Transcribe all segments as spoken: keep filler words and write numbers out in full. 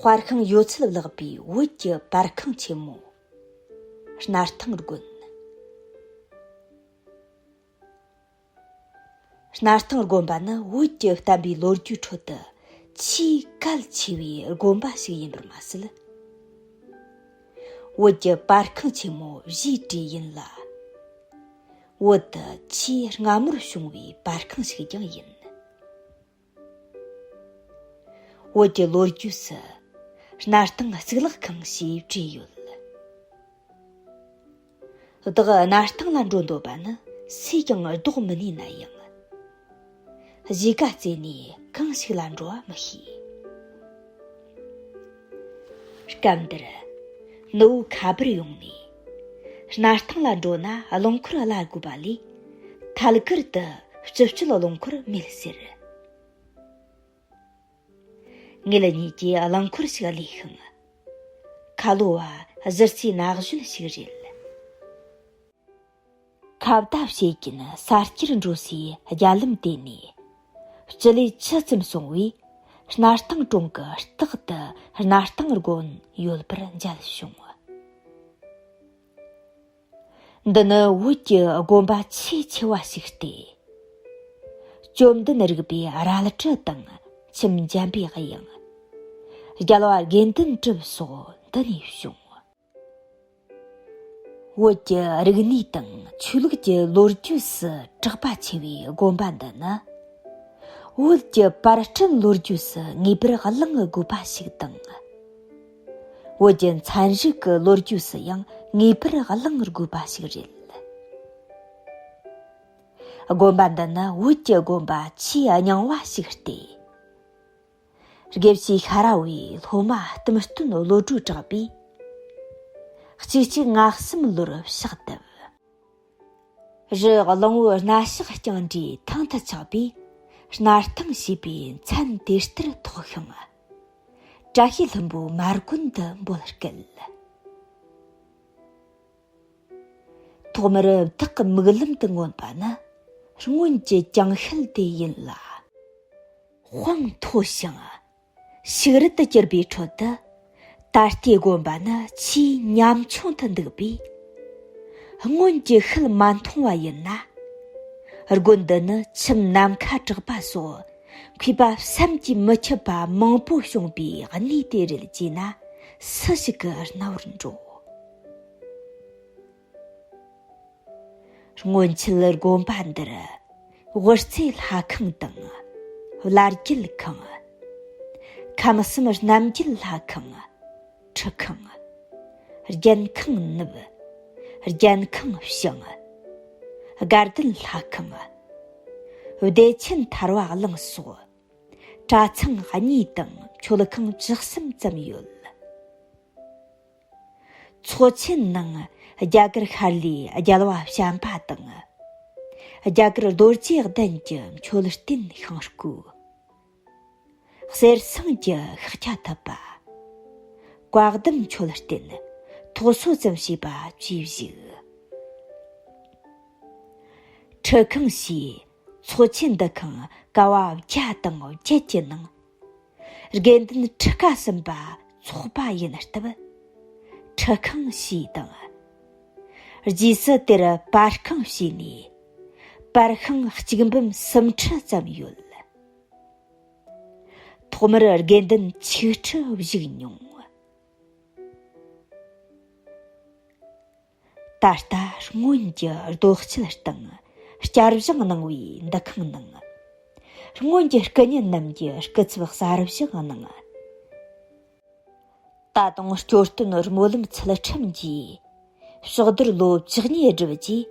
དཔའ་ཤིང་ཡོད་ཚད་བརླག་པའི་བོད་ཀྱི་པར་ཁང་ཆེན་མོ། སྣར་ཐང་དགོན། སྣར་ཐང་དགོན་པ་ནི་བོད་ཀྱི་བསྟན་པའི་ལོ་རྒྱུས་ཁྲོད་དུ་ཆེས་གལ་ཆེ་བའི་དགོན་པ་ཞིག་ཡིན་པར་མ་ཟད། བོད་ཀྱི་པར་ཁང་ཆེན་མོ་བཞིའི་གྲས་ཡིན་ལ། བོད་དུ་ཆེས་སྔ་མོར་བྱུང་བའི་པར་ཁང་ཞིག་ཀྱང་ཡིན། བོད་ཀྱི་ལོ་རྒྱུས་སུ་སྣར་ཐང་གཙུག་ལག་ཁང་ཞེས་བྲིས་ཡོད། བདག་སྣར་ཐང་ལ་འགྲོ་འདོད་པ་ནི་སུས་ཀྱང་ལྡོག་མི་ནུས་ན་ཡང་། གཞིས་ཀ་རྩེ་ནས་གང་ཞིག་ལ་འགྲོ་བ་མི་ཤེས། སྐབས་འདིར་ནུ་བོ་ཁ་འབུར་ཡོང་ནས་སྣར་ཐང་ལ་འགྲོ་ན་རླངས་འཁོར་གླ་དགོས་པ་ལས་ཐད་ཀར་དུ་སྤྱི་སྤྱོད་རླངས་འཁོར་མེད་ཟེར། ངེད་གཉིས་ཀྱིས་རླངས་འཁོར་ཞིག་བླངས་ཤིང་། ཁ་ལོ་བ་གཞི་རྩའི་ན་གཞོན་ཞིག་རེད། ཁ་བརྡ་བྱེད་ཀྱིན་ས་སྐྱར་འགྲོ་སའི་རྒྱ་ལམ་དེད་ནས། སྤྱི་ལེ་ཆུ་ཙམ་སོང་བས་སྣར་ཐང་གྲོང་གི་ལྟག་ཏུ་སྣར་ཐང་དགོན་ཡོད་པར་མཇལ་བྱུང་། འདི་ནི་བོད་ཀྱི་དགོན་པ་ཆེས་ཆེ་བ་ཞིག་སྟེ། བཅོམ་ལྡན་རིག་པའི་རལ་གྲི་དང་ཁྱིམ་འཇམ་པའི་དབྱངས། རྒྱལ་བ་དགེ་འདུན་གྲུབ་སོགས་འདི་ནས་བྱུང་། བོད་ཀྱི་རིག་གནས་དང་ཆོས་ལུགས་ཀྱི་ལོ་རྒྱུས་སུ་གྲགས་པ་ཆེ་བའི་དགོན་པ་འདི་ནི། བོད་ཀྱི་པར་སྐྲུན་ལོ་རྒྱུས་སུ་ངེས་པར་གླེང་དགོས་པ་ཞིག་དང་། བོད་ཀྱི་ཚན་རིག་གི་ལོ་རྒྱུས་སུ་ཡང་ངེས་པར་གླེང་དགོས་པ་ཞིག་རེད། དགོན་པ་འདི་ནི་བོད་ཀྱི་དགོན་པ་ཆེས་རྙིང་བ་ཞིག་སྟེ། དགེ་བཤེས་ཤ་ར་བས་སློབ་མ་གཏུམ་སྟོན་བློ་གྲོས་གྲགས་པས། གཅིག་གཅིག་ལྔ་གསུམ་ལོར་ཕྱག་བཏབ། རི་གླང་བོ་སྣ་ཞགས་རྐྱང་འདྲའི་ཐང་དུ་ཆགས་པས་སྣར་ཐང་ཞེས་པའི་མཚན་དེ་ལྟར་ཐོགས་ཤིང་། བཀྲ་ཤིས་ལྷུན་པོའི་མར་དགོན་དུ་འབོད་སྐད། ཐོག་མར་བདག་གི་མིག་ལམ་དུ་མངོན་པ་ནི་སྔོན་གྱི་ཅང་ཤེལ་དེ་ཡིན་ལ། དཔངས་མཐོ་ཞིང་ཕྱུགས་རལ་དུ་གྱུར་པའི་ཁྲོད་དུ། ད་ལྟའི་དགོན་པ་ནི་ཆེས་ཉམ་ཆུང་དུ་འདུག་པས། སྔོན་གྱི་ཤུལ་མ་མཐོང་བ་ཡིན་ན། དགོན་འདི་ནི་ཁྱིམ་ནམ་མཁའ་གྲགས་པ་སོགས་མཁས་པ་བསམ་གྱིས་མི་ཁྱབ་པ་མང་པོ་བྱུང་པའི་གནས་དེ་རེད་ཅེ་ན་སུ་ཞིག་གི་རྣ་བར་འགྲོ། སྔོན་ཆད་དགོན་པ་འདིར་དབུ་རྩེ་ལྷ་ཁང་དང་བླ་རྒྱལ་ཁང་། ཁམས་གསུམ་རྣམ་རྒྱལ་ལྷ་ཁང་། ཁྲི་ཁང་། རྒྱན་ཁང་ནུབ། རྒྱན་ཁང་བྱང་། དགའ་ལྡན་ལྷ་ཁང་། བདེ་ཆེན་ཐར་བ་གླིང་སོགས་གྲྭ་ཚང་གཉིས་དང་མཆོད་ཁང་བཅུ་གསུམ་ཙམ་ཡོད། ཚོགས་ཆེན་ནང་རྒྱ་གར་ཤར་ལུས་རྒྱལ་བ་བྱམས་པ་དང་། རྒྱ་གར་རྡོ་རྗེ་གདན་གྱི་མཆོད་རྟེན་ཤིང་བརྐོས། གསེར་ཟངས་ཀྱི་ཤཱཀྱ་ཐུབ་པ། བཀའ་གདམས་མཆོད་རྟེན་ཐོག་སོ་ཙམ་བྱས་པ་བཅས་བཞུགས། ཁྲི་ཁང་ཞེས་ཚོགས་ཆེན་འདུ་ཁང་ཀ་བ་བརྒྱ་དང་བརྒྱད་ཀྱི་ནང་། དགེ་འདུན་ཁྲི་ཀ་གསུམ་པ་ཚོགས་པ་ཡིན་སྟབས། ཁྲི་ཁང་ཞེས་དང་། རྗེས་སུ་དེར་པར་ཁང་བྱས་ནས། པར་ཤིང་གཅིག་འབུམ་སུམ་ཁྲི་ཙམ་ཡོད། ཐོག་མར་དགེ་འདུན་ཆིག་ཁྲི་བཞུགས་མྱོང་། ད་ལྟ་སྔོན་གྱི་རྡོ་སྐྱིལ་སྟེང་བསྐྱར་བཞེངས་གནང་བའི་འདུ་ཁང་ནང་། སྔོན་གྱི་སྐུ་བརྙན་རྣམས་ཀྱི་སྐུ་ཚབ་གསར་བཞེངས་གནང་། ད་དུང་སྐྱོར་སྟོན་སྨོན་ལམ་ཚུལ་ཁྲིམས་ཀྱིས་ཕྱག་རྡོར་ལོ་བཅུ་གཉིས་བསྒྲུབས་རྗེས་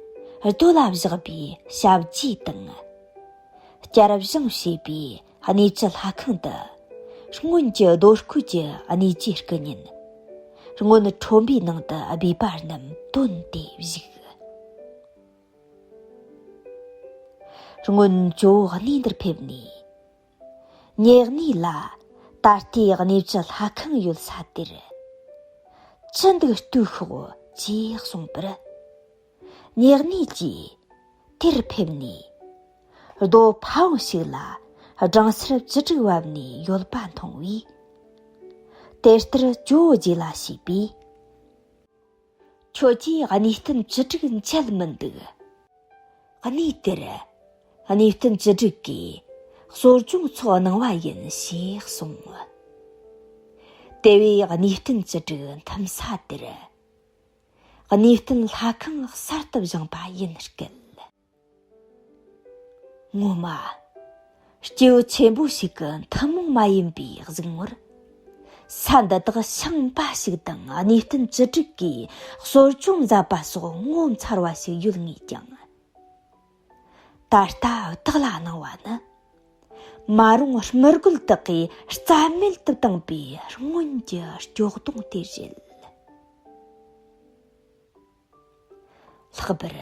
རྡོ་ལ་བཞག་པའི་ཞབས་རྗེས་དང་། བསྐྱར་བཞེངས་བྱས་པའི་གནས་བཅུ་ལྷ་ཁང་དུ་སྔོན་གྱི་རྡོ་བརྐོས་ཀྱི་གནས་ཀྱི་སྐུ་བརྙན་སྔོན་ཁྲོམ་པའི་ནང་དུ་སྦས་པ་རྣམས་བཏོན་ཏེ་བཞུགས། སྔོན་ཇོ་བོ་གནས་འདིར་ཕེབས་ནས། ཉེ་གནས་ལ་ད་ལྟའི་གནས་བཅུ་ལྷ་ཁང་ཡོད་ས་དེར། ཅི་འདུག་ལྟོས་ཤོག་ཅེས་གསུངས་པར། ཉེ་གནས་ཀྱིས་དེར་ཕེབས་ནས། རྡོ་ཕ་བོང་ཞིག་ལ་སྦྲང་སེར་བཅུ་དྲུག་བབས་ནས་ཡོད་པ་མཐོང་བས། དེ་ལྟར་ཇོ་བོ་རྗེ་ལ་ཞུས་པས། ཁྱོད་ཀྱིས་གནས་བརྟན་བཅུ་དྲུག་མཇལ་མི་འདུག། གནས་དེར་གནས་བརྟན་བཅུ་དྲུག་གིས་གསོ་སྦྱོང་ཚོགས་གནང་བ་ཡིན་ཞེས་གསུངས། དེ་བས་གནས་བརྟན་བཅུ་དྲུག་འཐིམ་ས་དེར་གནས་བརྟན་ལྷ་ཁང་གསར་དུ་བཞེངས་པ་ཡིན་སྐད། ངོ་མ། སྐྱེ་བོ་ཆེན་པོ་ཞིག་གི་ཐུན་མོང་མ་ཡིན་པའི་གཟུགས་ངོར། ས་འདི་དག་ཤིང་འབའ་ཞིག་དང་གནས་བརྟན་བཅུ་དྲུག་གིས་གསོ་སྦྱོང་མཛད་པ་སོགས་ངོ་མཚར་བ་ཞིག་ཡོད་ངེས་ཀྱང་། ད་ལྟ་བདག་ལ་སྣང་བ་ནི། མ་རུངས་རྨུ་རྒོད་དག་གིས་རྩ་མེད་དུ་བཏང་པའི་སྔོན་གྱི་སྐྱོ་གདུང་དེ་རེད། ལྷག་པར།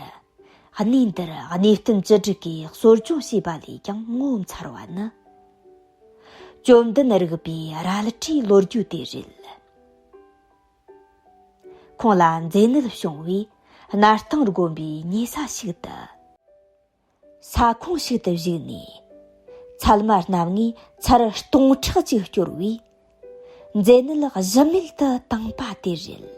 གནས་འདིར་གནས་བརྟན་བཅུ་དྲུག་གིས་གསོ་སྦྱོང་བྱས་པ་ལས་ཀྱང་ངོ་མཚར་བ་ནི། བཅོམ་ལྡན་རིག་པའི་རལ་གྲིའི་ལོ་རྒྱུས་དེ་རེད། ཁོང་ལ་མཛེ་ནད་བྱུང་བས་སྣར་ཐང་དགོན་པའི་ཉེ་ས་ཞིག་ཏུ། ས་ཁོངས་ཤིག་ཏུ་བཞུགས་ནས། ཚད་མ་རྣམ་ལྔའི་ཚར་སྟོང་ཕྲག་ཅིག་སྐྱོར་བས། མཛེ་ནད་གཞི་མེད་དུ་བཏང་པ་དེ་རེད།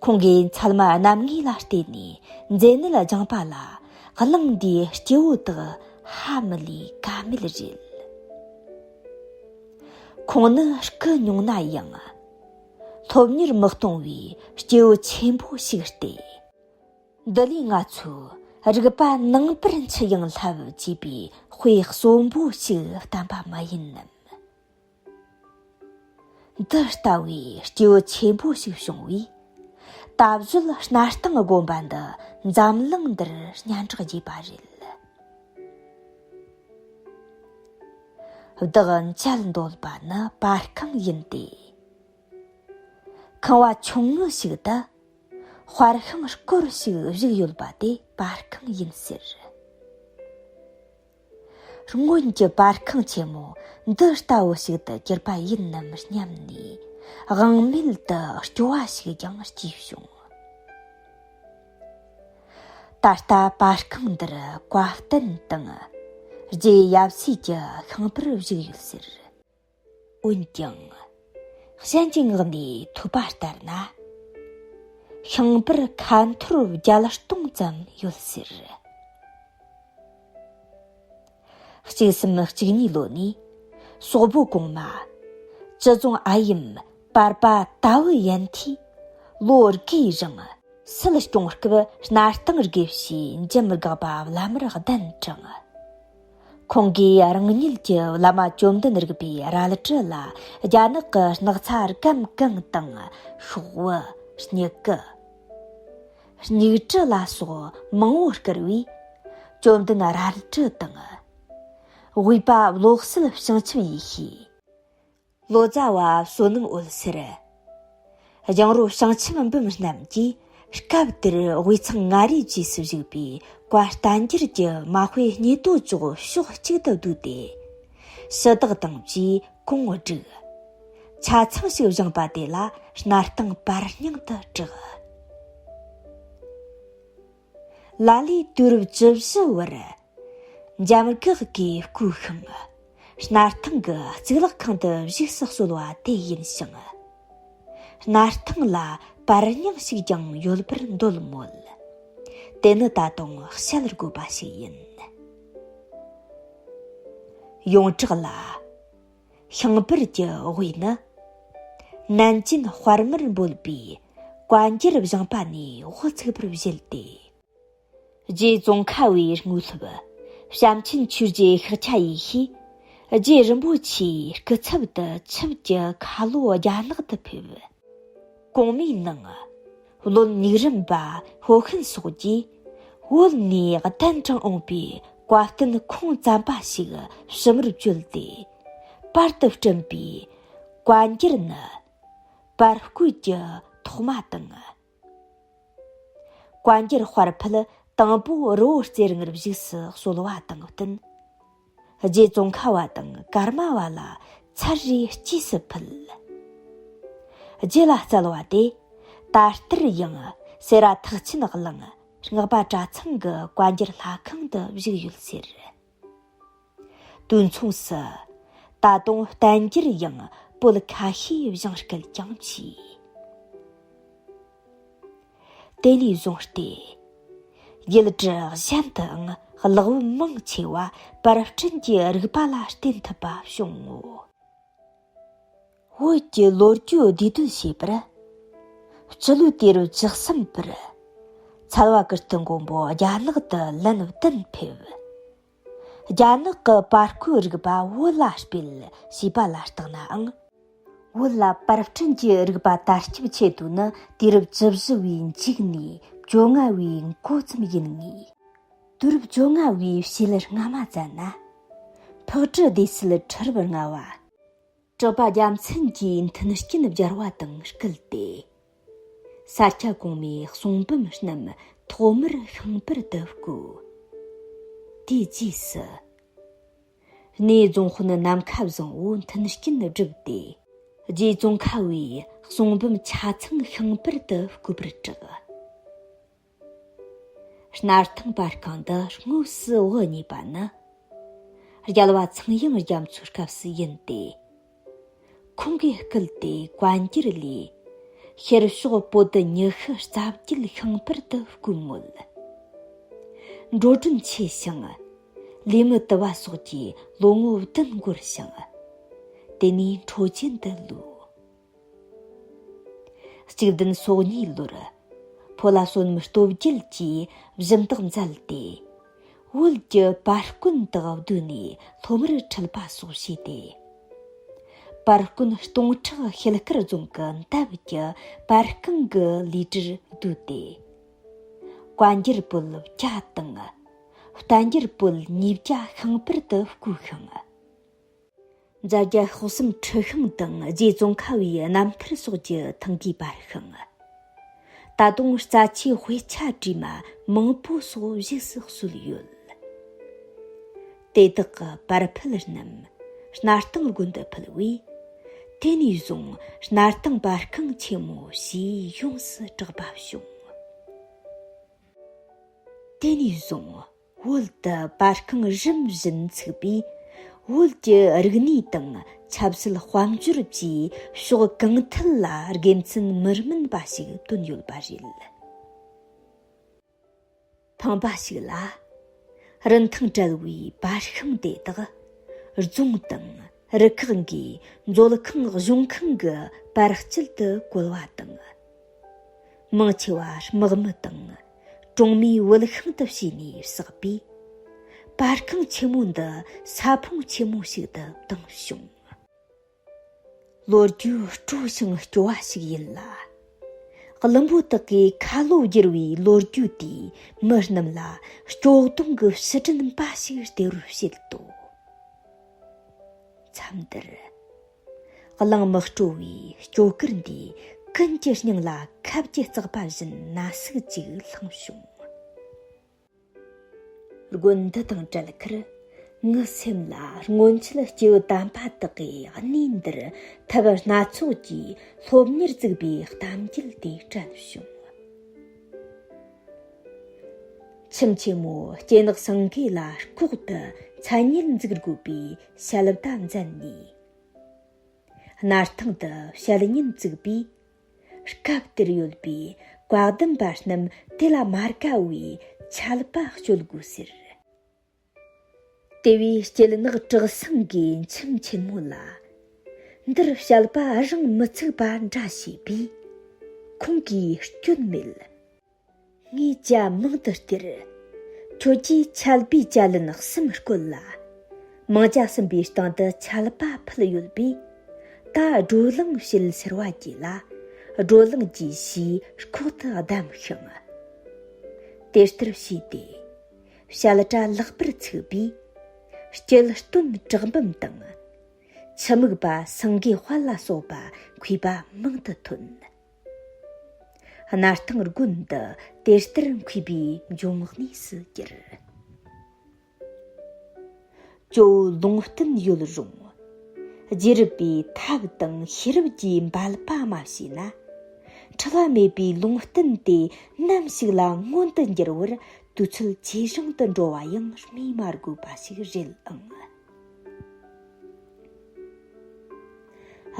ཁོང་གིས་ཚད་མ་རྣམ་ལྔ་ལ་བརྟེན་ནས་མཛེ་ནད་སྦྱངས་པ་ལ། གླིང་འདིའི་སྐྱེ་བོ་དག་ཧ་མི་ལས་ཀ་མེད་རེད། ཁོང་ནི་སྐུ་ཉུང་ན་ཡང་། སློབ་གཉེར་མི་གཏོང་བའི་སྐྱེ་བོ་ཆེན་པོ་ཞིག་སྟེ། འདི་ལས་ང་ཚོས་རིག་པ་ནང་པར་འཆི་ཡང་བསླབ་ཅེས་པའི་དཔེ་གསོན་པོ་ཞིག་བསྟན་པ་མ་ཡིན་ནམ། འདི་ལྟ་བུའི་སྐྱེ་བོ་ཆེན་པོ་ཞིག་བྱུང་བས། ད་གཟོད་སྣར་ཐང་དགོན་པ་འདི་འཛམ་གླིང་འདིར་སྙན་གྲགས་རྒྱས་པ་རེད། བདག་མཇལ་འདོད་པ་ནི་པར་ཁང་ཡིན་ཏེ། ཁང་བ་ཆུང་ངུ་ཞིག་ཏུ། དཔར་ཤིང་སྐོར་ཞིག་བཞུགས་ཡོད་པ་དེ་པར་ཁང་ཡིན་ཟེར། སྔོན་གྱི་པར་ཁང་ཆེན་མོ་འདི་ལྟ་བུ་ཞིག་ཏུ་གྱུར་པ་ཡིན་ནམ་སྙམ་ནས་དབང་མེད་དུ་སྐྱོ་བ་ཞིག་ཀྱང་སྐྱེས་བྱུང་། ད་ལྟ་པར་ཁང་འདིར་བཀའ་བསྟན་དང་རྗེ་ཡབ་སྲས་ཀྱི་ཤིང་པར་བཞུགས་ཡོད་ཟེར། འོན་ཀྱང་། གཞན་གྱི་ངག་ནས་ཐོས་པ་ལྟར་ན། ཤིང་པར་ཁ་འཐོར་བརྒྱད་སྟོང་ཙམ་ཡོད་ཟེར། གཅིག་གསུམ་གཅིག་གཉིས་ལོ་ནས་སོག་པོ་གོང་མ་ཅི་རྫོང་ཨ་ཡིམ་པར་པ་ཏཱ་བུ་ཡན་ཐིས་ལོ་དགུའི་རིང་སྲིད་སྐྱོང་སྐབས་སྣར་ཐང་དགེ་བཤེས་འཇམ་དགག་པ་བླ་མར་གདན་དྲངས། ཁོང་གིས་རང་ཉིད་ཀྱི་བླ་མ་བཅོམ་ལྡན་རིག་པའི་རལ་གྲི་ལ་རྒྱ་ནག་གི་སྣག་ཚ་སྒམ་གང་དང་ཤོག་བུ། སྨྱུ་གུ། སྨྱུག་གྲི་ལ་སོགས་མང་བོ་བསྐུར་བས། བཅོམ་ལྡན་རལ་གྲི་དང་། དབུས་པ་བློ་གསལ་བྱང་ཆུབ་ཡེ་ཤེས། ལོ་ཙཱ་བ་བསོད་ནམས་འོད་ཟེར། རྒྱང་རོ་བྱང་ཆུབ་འབུམ་རྣམས་ཀྱིས་སྐབས་དེར་དབུས་གཙང་མངའ་རིས་རྗེས་སུ་བཞུགས་པའི་བཀའ་བསྟན་འགྱུར་གྱི་མ་དཔེ་སྙེ་དོ་ཅོག་ཕྱོགས་གཅིག་ཏུ་བསྡུས་ཏེ། ཕྱི་བདག་དང་བཅས་གོང་བསྒྲིགས། ཆ་ཚང་ཞིག་བཞེངས་པ་དེ་ལ་སྣར་ཐང་པར་རྙིང་དུ་གྲགས། ལ་ལས་དུས་རབས་བཅུ་བཞི་བར། འཇམ་དགག་གིས་བརྐོས་ཤིང་། སྣར་ཐང་གི་གཙུག་ལག་ཁང་དུ་བཞུགས་སུ་གསོལ་བ་དེ་ཡིན་ཞིང་། སྣར་ཐང་ལ་པར་རྙིང་ཞིག་ཀྱང་ཡོད་པར་འདོད་མོད། དེ་ནི་ད་དུང་བཤད་དགོས་པ་ཞིག་ཡིན། ཡོངས་གྲགས་ལ། ཤིང་པར་གྱི་དབུས་ནི། ནན་ཅིན་དཔར་མར་འབོད་པའི་བཀའ་འགྱུར་བཞེངས་པ་ནས་འོག་ཚུགས་པར་བཞེད་དེ། རྗེ་ཙོང་ཁ་བའི་དངོས་སློབ་བྱམས་ཆེན་ཆོས་རྗེ་ཤཱཀྱ་ཡེ་ཤེས་རྗེ་རིན་པོ་ཆེའི་སྐུ་ཚབ་ཏུ་ཆིབས་ཀྱི་ཁ་ལོ་རྒྱ་ནག་ཏུ་ཕེབས། གོང་མའི་ནང་བློན་ནིག་རིམ་པ་ཧོ་ཤིན་སོགས་ཀྱིས་བོད་ནས་གདན་དྲངས་འོངས་པའི་བཀའ་བསྟན་ཁུངས་བཙན་པ་ཞིག་ཞིབ་མོར་བཅོལ་ཏེ། པར་དུ་བསྐྲུན་པའི་བཀའ་འགྱུར་ནི་པར་བརྐོས་ཀྱི་ཐོག་མ་དང་། བཀའ་འགྱུར་དཔར་ཕུད་དང་པོ་རི་བོ་རྩེ་རིང་རུ་བཞུགས་སུ་གསོལ་བ་དང་བསྟུན། རྗེ་ཙོང་ཁ་བ་དང་ཀརྨ་བ་ལ་ཚར་རེ་སྐྱེས་སུ་ཕུལ། རྗེ་ལ་སྩལ་བ་དེ་ད་ལྟར་ཡང་སེ་ར་ཐེག་ཆེན་གླིང་སྔགས་པ་གྲྭ་ཚང་གི་བཀའ་འགྱུར་ལྷ་ཁང་དུ་བཞུགས་ཡོད་ཟེར། དུས་མཚུངས་སུ། ད་དུང་བསྟན་འགྱུར་ཡང་ པོད་ཁ་ཤས་བཞེངས་སྐད་ཀྱང་མཆིས། དེ་ནས་བཟུང་སྟེ། ཡུལ་གྲུ་གཞན་དུའང་གློག་བུམ་མང་ཆེ་བ་པར་སྐྲུན་གྱི་རིག་པ་ལ་བརྟེན་ཐུབ་པ་བྱུང་ངོ་། བོད་ཀྱི་ལོ་རྒྱུས་བསྡུས་དོན་བྱས་པར། སྤྱི་ལོའི་དུས་རབས་བཅུ་གསུམ་པར། ཚལ་བ་ཀིརྟི་མགོན་པོ་རྒྱ་ནག་ཏུ་ལན་བདུན་ཕེབས། རྒྱ་ནག་གི་པར་བརྐོས་རིག་པ་བོད་ལ་སྤེལ་ཞེས་པ་ལ་བརྟགས་ནའང་། བོད་ལ་པར་སྐྲུན་གྱི་རིག་པ་དར་ཁྱབ་ཆེ་དོན་ནི་དུས་རབས་བཅུ་བཞི་བའི་མཇུག་ནས་བཅོ་ལྔ་བའི་འགོ་ཙམ་ཡིན་ངེས། དུས་རབས་བཅོ་ལྔ་བའི་ཕྱེད་སྔ་མ་ཙམ་ན། ཕག་གྲུ་སྡེ་སྲིད་ཁྲི་རབས་ལྔ་བ། གྲགས་པ་རྒྱལ་མཚན་གྱིས་མཐུན་རྐྱེན་སྦྱར་བ་དང་སྐུལ་ཏེ། ས་སྐྱ་གོང་མའི་གསུང་འབུམ་རྣམས་ཐོག་མར་ཤིང་པར་དུ་བརྐོས། དེའི་རྗེས་སུ། གནས་རྫོང་དཔོན་ནམ་མཁའ་བཟང་བོས་མཐུན་རྐྱེན་བསྒྲུབས་ཏེ། རྗེ་ཙོང་ཁ་བའི་གསུང་འབུམ་ཆ་ཚང་ཤིང་པར་དུ་བརྐོས་པར་གྲགས། སྣར་ཐང་པར་ཁང་འདི་དངོས་སུ་བོད་རྙེད་པ་ནི། རྒྱལ་བ་ཚངས་དབྱངས་རྒྱ་མཚོའི་སྐབས་སུ་ཡིན་ཏེ། ཁོང་གིས་བསྐུལ་ཏེ་བཀའ་འགྱུར་ལས། ཤར་ཕྱོགས་པོ་ཏི་ཉི་ཤུ་རྩ་བརྒྱད་ཤིང་པར་དུ་བརྐོས་མོད། འགྲོ་གྲོན་ཆེ་ཞིང་། ལས་མི་དུ་བ་སོགས་ཀྱིས་ལོ་ངོ་བདུན་འགོར་ཞིང་། དེ་ནས་འཕྲོ་ཅན་དུ་ལུས། གཅིག་བདུན་སོ་གཉིས་ལོར། ཕོ་ལྷ་བསོད་ནམས་སྟོབས་རྒྱལ་གྱིས་གཞི་བདག་མཛད་དེ། བོད་ཀྱི་པར་དཀོན་དག་བསྡུས་ནས་སློབ་མར་ཁྲིད་པ་སོགས་བྱས་ཏེ། པར་དཀོན་སྟོང་ཕྲག་ཤེལ་དཀར་རྫོང་གི་འདབས་ཀྱི་པར་རྐང་གི་ལས་གྲྭར་བསྡུས་ཏེ། བཀའ་འགྱུར་པོད་བརྒྱ་དང་། བསྟན་འགྱུར་པོད་ཉིས་བརྒྱ་ཤིང་པར་དུ་བརྐོས་ཤིང་། མཛད་རྒྱ་ཤོག་གསུམ་ཁྲི་ཤིང་དང་རྗེ་ཙོང་ཁ་བའི་རྣམ་ཐར་སོགས་ཀྱི་ཐང་གའི་པར་ཤིང་། ད་དུང་རྩ་ཆེའི་དཔེ་ཆ་བྲིས་མ་མང་པོ་སོགས་བཞུགས་སུ་གསོལ་ཡོད། དེ་དག་གི་པར་ཕུད་རྣམས་སྣར་ཐང་དགོན་དུ་ཕུལ་བས། དེ་ནས་བཟུང་སྣར་ཐང་པར་ཤིང་ཆེན་མོ་ཞེས་ཡོངས་སུ་གྲགས་པ་བྱུང་། དེ་ནས་བཟུང་བོད་དུ་པར་ཤིང་རིམ་བཞིན་ཚུགས་པས། བོད་ཀྱི་རིག་གནས་དང་ཆབ་སྲིད་དཔལ་འབྱོར་བཅས་ཕྱོགས་གང་ཐད་ལ་དགེ་མཚན་མི་དམན་པ་ཞིག་བཏོན་ཡོད་པ་རེད། ཕངས་པ་ཞིག་ལ། རིན་ཐང་བྲལ་བའི་པར་ཤིང་དེ་དག་རྫོང་དང་། རུ་ཁག་འགའི་མཛོད་ཁང་གཞུང་ཁང་གི་པར་དཀྱིལ་དུ་བཀོལ་བ་དང་། མང་ཆེ་བ་དམག་མི་དང་གྲོང་མིའི་བོད་ཤིང་དུ་བྱས་ནས་བསགས་པས། པར་ཁང་ཆེན་མོ་འདི་ས་ཕོངས་ཆེན་མོ་ཞིག་ཏུ་བཏང་བྱུང་། ལོ་རྒྱུས་སྤྲོ་ཞིང་སྐྱོ་བ་ཞིག་ཡིན་ལ། བླུན་པོ་དག་གིས་ཁ་ལོ་བསྒྱུར་བའི་ལོ་རྒྱུས་དེས་མི་རྣམས་ལ་སྐྱོ་གདུང་གི་ཕྱིར་དྲན་འབའ་ཞིག་སྟེར་བར་བྱེད་དོ། མཚམས་འདིར། གླིང་མི་སྤྲོ་བའི་སྐྱོ་གར་འདིས་ཀུན་གྱི་སྙིང་ལ་ཁབ་ཀྱི་བརྩེགས་པ་བཞིན་ན་ཟུག་ཅིག་ལྷུང་བྱུང་། དགོན་འདི་དང་བྲལ་ཁར། ངའི་སེམས་ལ་སྔོན་ཆད་སྐྱེས་བུ་དམ་པ་དག་གིས་གནས་འདིར་ཐབས་སྣ་ཚོགས་ཀྱིས་སློབ་གཉེར་བཙུགས་པའི་གཏམ་རྒྱུད་དེ་དྲན་བྱུང་། ཁྱིམ་ཆེན་མོ་སྐྱེ་ནག་སེང་གེ་ལ་ལྐོག་ཏུ་མཚན་སྙན་འཛུགས་དགོས་པའི་བཤད་པ་མཛད་ནས། སྣར་ཐང་དུ་བཤད་སྙན་བཙུགས་པས། སྐབས་དེར་ཡོད་པའི་བཀའ་གདམས་པ་རྣམས་དེ་ལ་མ་དགའ་བས་ཆད་པ་གཅོད་དགོས་ཟེར། དེ་བས་སྐྱེ་ནག་གྲགས་སེང་གིས་ཁྱིམ་ཆེན་མོ་ལ། འདིར་བཤད་པ་རང་མི་ཚུགས་པ་འདྲ་བྱས་པས། ཁོང་གིས་སྐྱོན་མེད། ངས་ཇ་མང་དུ་སྟེར། ཁྱོད་ཀྱིས་ཆད་པའི་ཇ་ལན་གསུམ་བསྐོལ་ལ། མང་ཇ་གསུམ་པའི་སྟེང་དུ་ཆད་པ་ཕུལ་ཡོད་པས། ད་སྒྲོ་ལིང་བྱེད་ཟེར་བ་གྱིས་ལ། སྒྲོ་ལིང་གྱིས་ཞེས་ལྐོག་ཏུ་གདམས་ཤིང་། དེ་ལྟར་བྱས་ཏེ། བཤད་གྲྭ་ལེགས་པར་ཚུགས་པས། སྐྱིད་སྟོན་གྲགས་འབུམ་དང་། ཆུ་མིག་པ་སེང་གེ་དཔལ་ལ་སོགས་པ་མཁས་པ་མང་དུ་ཐོན། སྣར་ཐང་དགོན་འདི་དེ་ལྟར་མཁས་པའི་འབྱུང་གནས་སུ་གྱུར། ཇོ་བོ་ལུང་བསྟན་ཡོད་རུང་། རྗེ་རབས་པའི་ཐབས་དང་ཤེས་རབ་ཀྱི་འབད་པ་མ་བྱས་ན། འཁྲུལ་བ་མེད་པའི་ལུང་བསྟན་དེ་ནམ་ཞིག་ལ་མངོན་དུ་འགྱུར་བར་དུས་ཚོད་ཇེ་བཟང་དུ་འགྲོ་བ་ཡང་སྨོས་མ་དགོས་པ་ཞིག་རེད་ཨང་།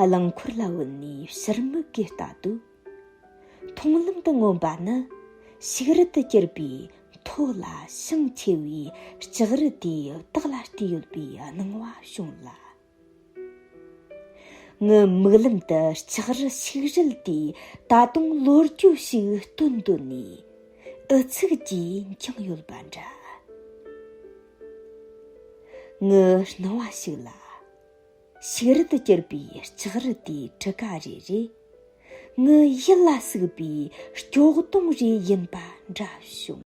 རླངས་འཁོར་ལ་བུད་ནས་ཕྱིར་མིག་གིས་ལྟ་དུས། མཐོང་ལམ་དུ་མངོན་པ་ནི་ཕྱུགས་རི་དུ་གྱུར་པའི་མཐོ་ལ་ཞིང་ཆེ་བའི་ལྕགས་རི་དེའི་ལྟག་ལ་བལྟས་ཡོད་པའི་སྣང་བ་བྱུང་ལ། ངའི་མིག་ལམ་དུ་ལྕགས་རི་ཕྱུགས་རི་དེས་ད་དུང་ལོ་རྒྱུས་ཤིག་སྟོན་འདོད་ནས་ཨུ་ཚུགས་ཀྱིས་འགྱིང་ཡོད་པ་འདྲ། ངའི་སྣང་བ་ཞིག་ལ། ཕྱུགས་རི་དུ་གྱུར་པའི་ལྕགས་རི་དེའི་གྲུ་ཁ་རེ་རེ། ངའི་ཡིད་ལ་ཟུག་པའི་སྐྱོ་གདུང་རེ་ཡིན་པ་འདྲ་བྱུང་